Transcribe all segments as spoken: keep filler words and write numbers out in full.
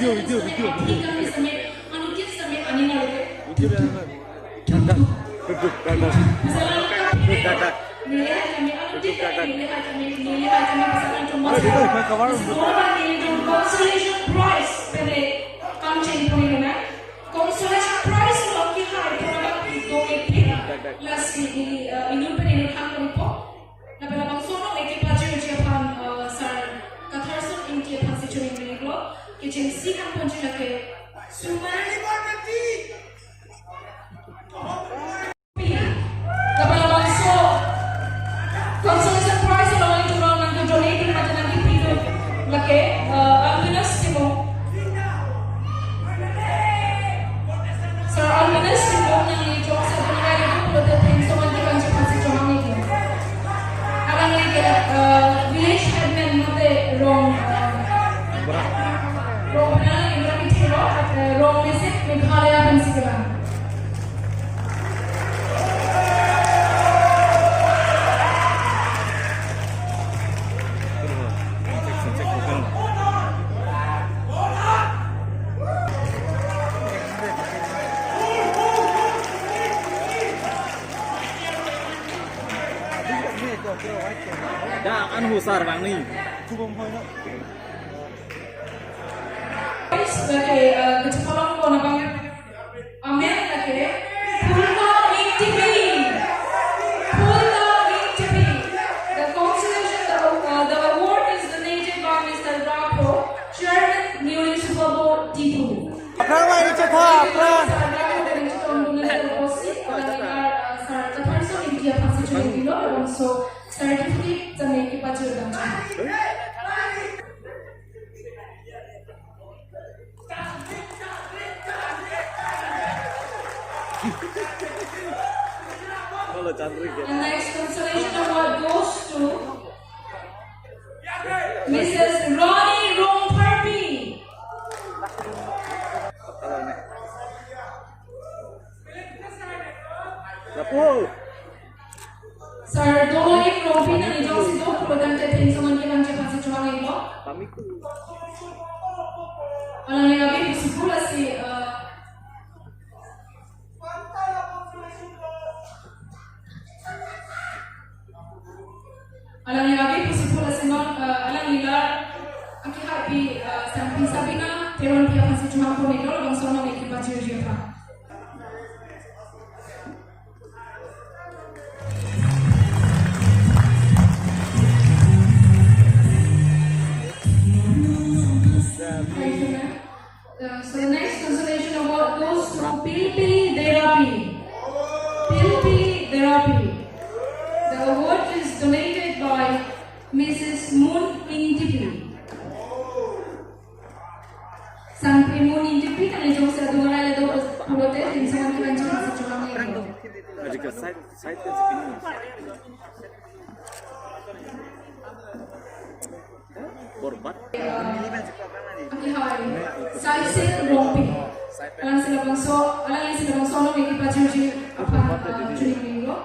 Video, video, video, video. Anuttin sitame, anuttin sitame aning arlo ke. Video, video, video. Duduk, duduk. Duduk, duduk. Duduk, duduk. Consolation prize pen pangcheng pon-iklo na. Consolation prize along kehai porabak do-ik pik. Lasi, eh, inut pen inut hang pon-ikpo. Lapen labangso along ekipajirji aphan, eh, Sir Katharson Ingti aphansi choningri-iklo. Kechengsi hang ponji lake Suman. Lapen labangso consolation prize along nangchorong nangkejor-ik mate nangkepi do lake, eh, Albinus Timung. Sir Albinus Timung, nangli jongsi adung rai do pulote thengsong an kevangji aphansi chohang-iklo. Alangli ke, eh, village headman mate rong, eh, rong penang, eh, rong misi, eh, rong misi Meghalaya pensi kevang. Da an husar bang ni. Guys, lake, eh, kachepalong ko na bang. Amen lake. Pulka Ingtipi. Pulka Ingtipi. The consolation, the, uh, the award is donated by Mister Rakho, Chairman, Municipal Board, Diphu. Aphrang mai ni chetha, aphrang. Sir Katharson Ingti aphansi choningri-iklo, laso certificate tame kepajir dam. Kalau cantik ya. The next consolation award goes to Missus Ronnie Rongpharpi. Lapu. Sir Doloying Rongpi, nangli jongsi do pulo tangte thengsong an kevangji aphansi chohang-iklo. Pamiku. Alangli ave pusi pu lasi, eh, alangli ave pusi pu lasi non, eh, alangli la akehaipi, eh, Sangpi Sabina Teronpi aphansi chohang pon-iklo, labangso along ekipajirji aphan. Thank you, ma'am. Uh, so the next consolation award goes to Pilpili Derapi. Pilpili Derapi. The award is donated by Missus Moon Ingtipi. Sangpi Moon Ingtipi, nangli jongsi adung rai do pulote thengsong an kevangji aphansi chohang-iklo. Ajika side, side kan sipin. Korban. Akehai Saising Rongpi. Alangsi labangso, alanglisi labangso along ekipajirji aphan, ah, choningri-iklo.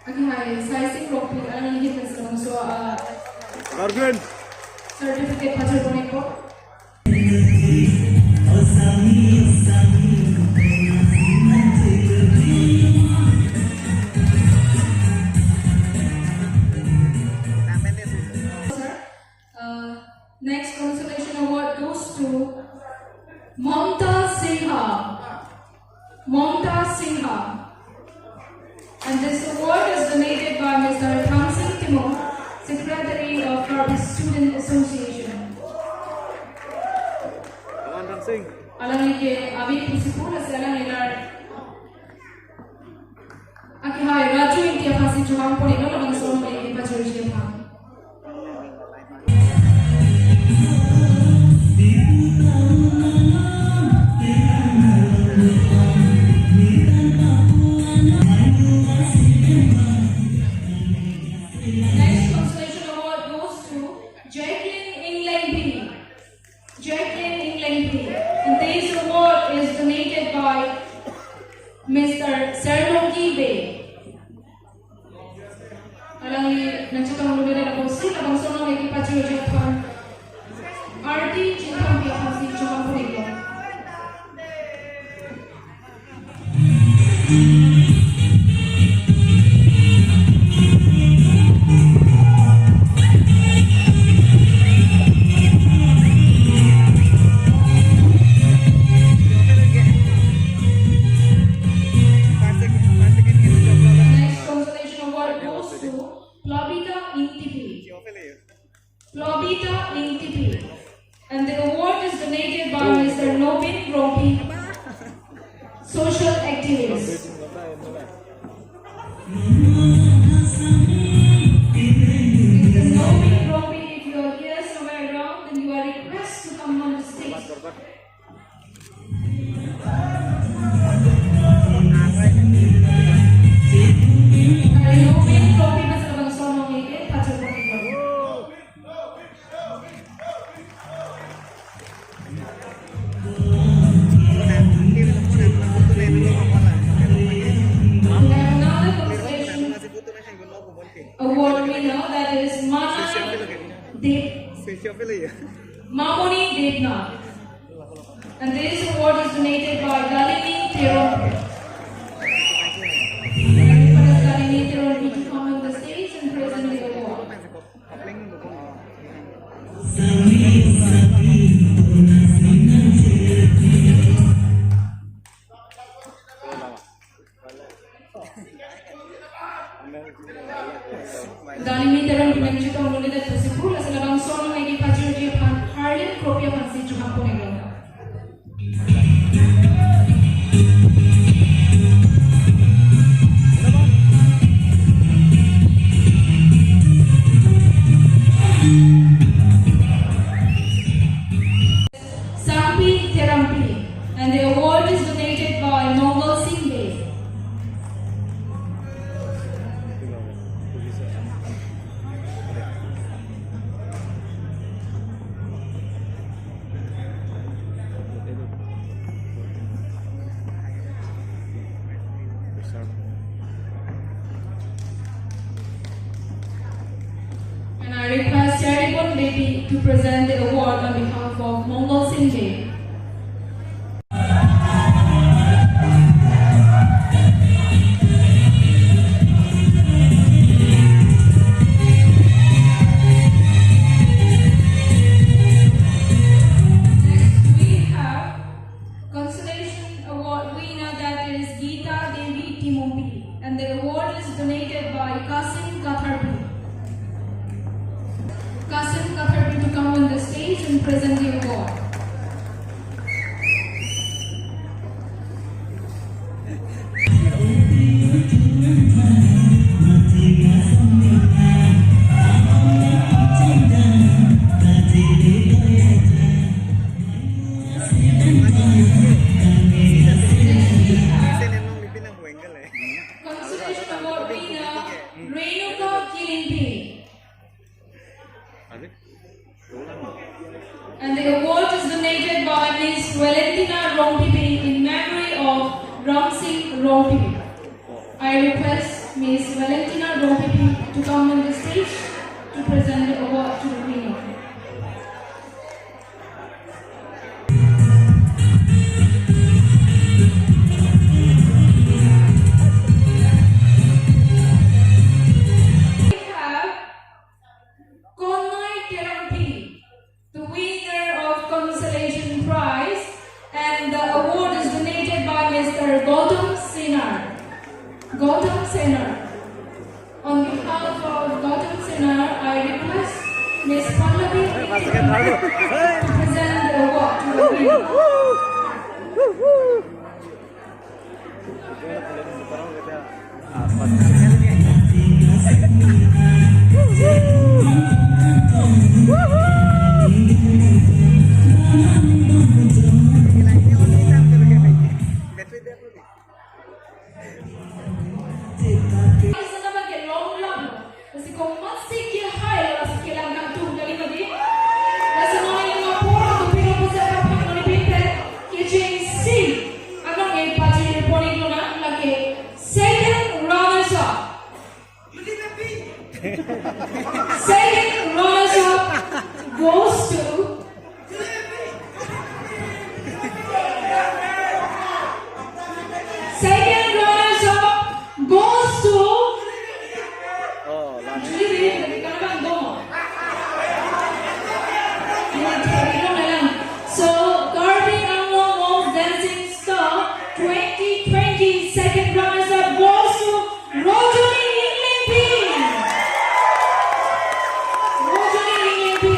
Akehai Saising Rongpi, alangli hit labangso, ah, Arvin. Certificate pajir pon-ikpo. Sir, uh, next consolation award goes to Mamta Singha. Mamta Singha. And this award is donated by Mister Thangsing Timung, Secretary of Karbi Student Association. Kawan Thangsing. Alangli ke ave pusi pu lasi alangli lar akehai Raju Ingti aphansi chohang pon-iklo, labangso along ekipajirji aphan. Next consolation award goes to Jacqueline Inglengpi. Jacqueline Inglengpi. And this award is donated by Mister Serlongki Bey. Alangli nangchetong lule da pusi labangso along ekipajirji aphan Arti Chingthangpi aphansi Lobita Ingtipi. And the award is donated by Mister Nobin Rongpi, social activist. Mister Nobin Rongpi, if you are here somewhere around, then you are requested to come on the stage. Hari Nobin Rongpi, mas abang sonong ike, pacul pacul. Another consolation award winner, that is Mana Dev, Mamoni Devnath. And this award is donated by Dalini Teron. Dalini Teron to come on the stage and present the award. Dalini Teron pen chitong lo nida tusipu, lasi labangso along nangkepajirji aphan Harlin Kropi aphansi chohang pon iklo. Sangpi Terampi, and the award is donated by Mongal Singh Dey. And I request Charibon Bedi to present the award on behalf of Mongal Singh Dey. Next, we have consolation award winner, that is Geeta Devi Timungpi, and the award is donated by Kasim Katharpi. Kasim Katharpi to come on the stage and present the award. Consolation award winner, Renuka Kilingpi. And the award is donated by Miss Valentina Rongpipi in memory of Ramsing Rongpipi. I request Miss Valentina Rongpipi to come on the stage to present the award to the winner. We have Konmai Terampi, the winner of consolation prize, and the award is donated by Mister Gautam Senar. Gautam Senar. On behalf of Gautam Senar, I request Miss Pallavi to present the award to the winner. Lasi komatsi kehai lo, lasi kelang kangtung kali mati. Lasi non ili ma pura tu pino pusa kapang non ili pinter kechengsi. Anong e pajir pon iklo nang, lake second runners up. Second runners up goes to Second runners up goes to Oh, last. Jiri, kan bang dong. So, Karbi Anglong Moms Dancing Star twenty twenty second runners up goes to Rojoni Inglingpi. Rojoni Inglingpi,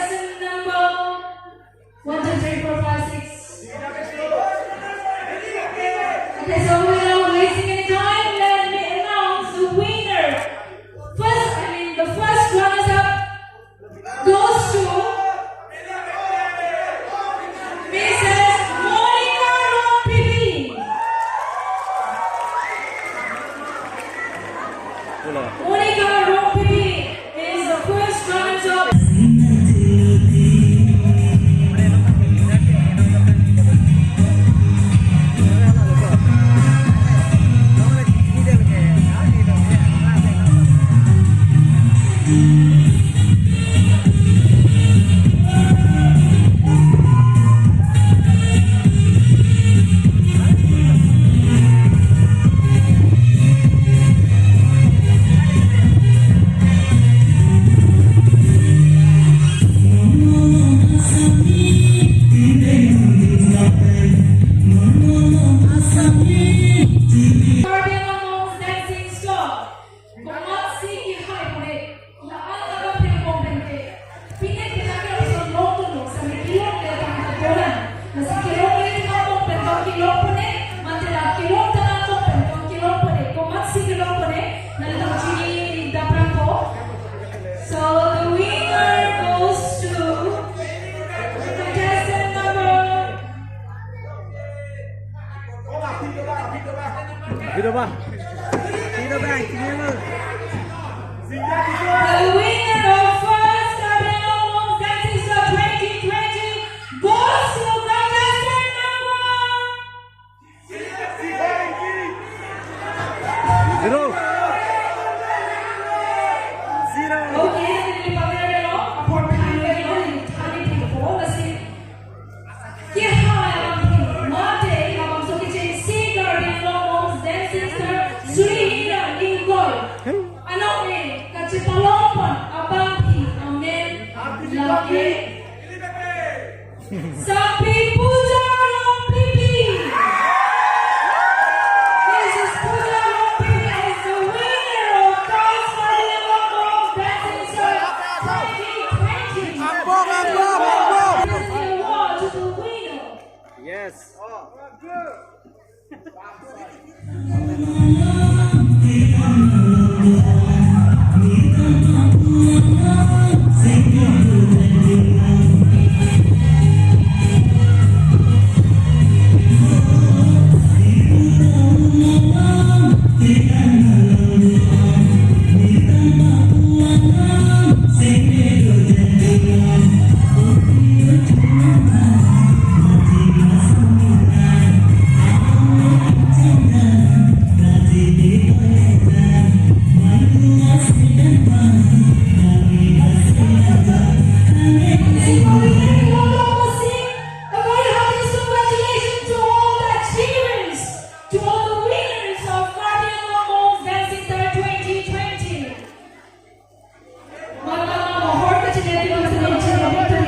Number one, two, three, four, five, six. Okay, so without wasting any time, let me announce the winner. First, I mean, the first runners-up goes to Missus Monica Rongpipi. Monica Rongpipi is the first runners-up. Karbi Anglong Dancing Squad. Komatsi kehai pore, la-an abang phe pon pen ke. Pine ke lake oson long tu long, sami kelong le tang ta dolan. Lasi kelong le tang pon pen tong kelong pone, mate la kelong tang pon pen tong kelong pone, komatsi kelong pone, nangtum chini dapprang po. So the winner goes to contestant number Video ba. Video ba. Video ba. The winner of first Karbi Anglong Dancing Star twenty twenty goes to contestant number Zero. Zero. Okay, nanglitum paklanglo, apor thanlo, thanlo, thanlo, lasi. Kehai abangphu, mate labangso kechengsi Karbi Anglong Dancing Star Sri Hira Ingkoi. Anong e kachepalongpon abangphu amen lake Sapi Puja Rongpipi. Missus Puja Rongpipi is the winner of Karbi Anglong Dancing Star twenty twenty. Ambok, ambok, ambok. This is the award to the winner. Yes. A very hearty congratulations to all the achievers, to all the winners of Karbi Anglong Dancing Star twenty twenty. Mama, mama, horta chile, chile, chile, chile, chile, chile.